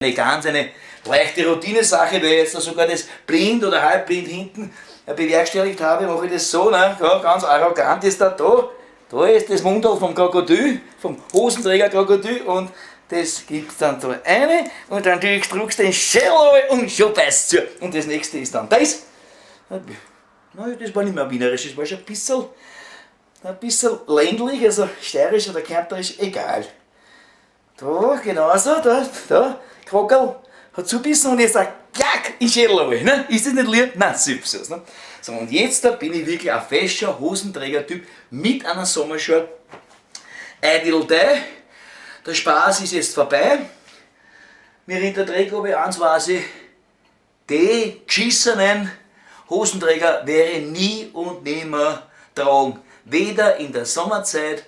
Eine ganz eine leichte Routinesache, weil ich jetzt da sogar das blind oder halbblind hinten bewerkstelligt habe, mache ich das so, ne? Ja, ganz arrogant ist da da. Da ist das Mundal vom Krokodil, vom Hosenträger-Krokodil und das gibt's dann da eine und dann drückst du den Schädel und schon beißt zu. Und das nächste ist dann das. Na, das war nicht mehr wienerisch, das war schon ein bisschen ländlich, also steirisch oder kärntnerisch, egal. Da, genauso, da, da, Krokerl hat zubissen und jetzt ein Klack in den Schädel runter, ne? Ist das nicht lieb? Nein, süß, ne? So, und jetzt da bin ich wirklich ein fescher Hosenträger-Typ mit einer Sommershirt. Idle Day. Der Spaß ist jetzt vorbei. Mir rinnt der Dreck obi, eins weiß ich, die geschissenen Hosenträger werde ich nie und nimmer tragen. Weder in der Sommerzeit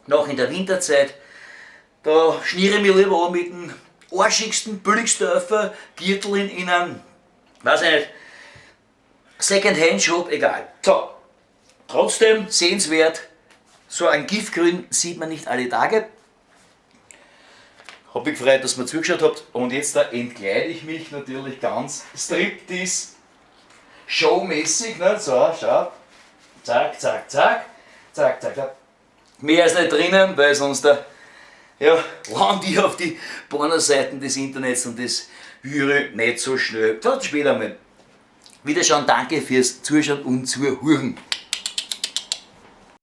noch in der Winterzeit. Da schniere ich mich lieber an mit dem arschigsten, billigsten Gürtel in einem, weiß ich nicht, Second-Hand-Shop, egal. So, trotzdem sehenswert, so ein Giftgrün sieht man nicht alle Tage. Hab mich gefreut, dass ihr mir zugeschaut habt. Und jetzt da entkleide ich mich natürlich ganz Striptease showmäßig. Ne? So, schau. Zack, zack, zack. Zack, zack, zack. Mehr ist nicht drinnen, weil sonst da, ja, lande ich auf die Pornoseiten des Internets und das höre ich nicht so schnell. So, später mal. Wiederschauen, danke fürs Zuschauen und Zuhören.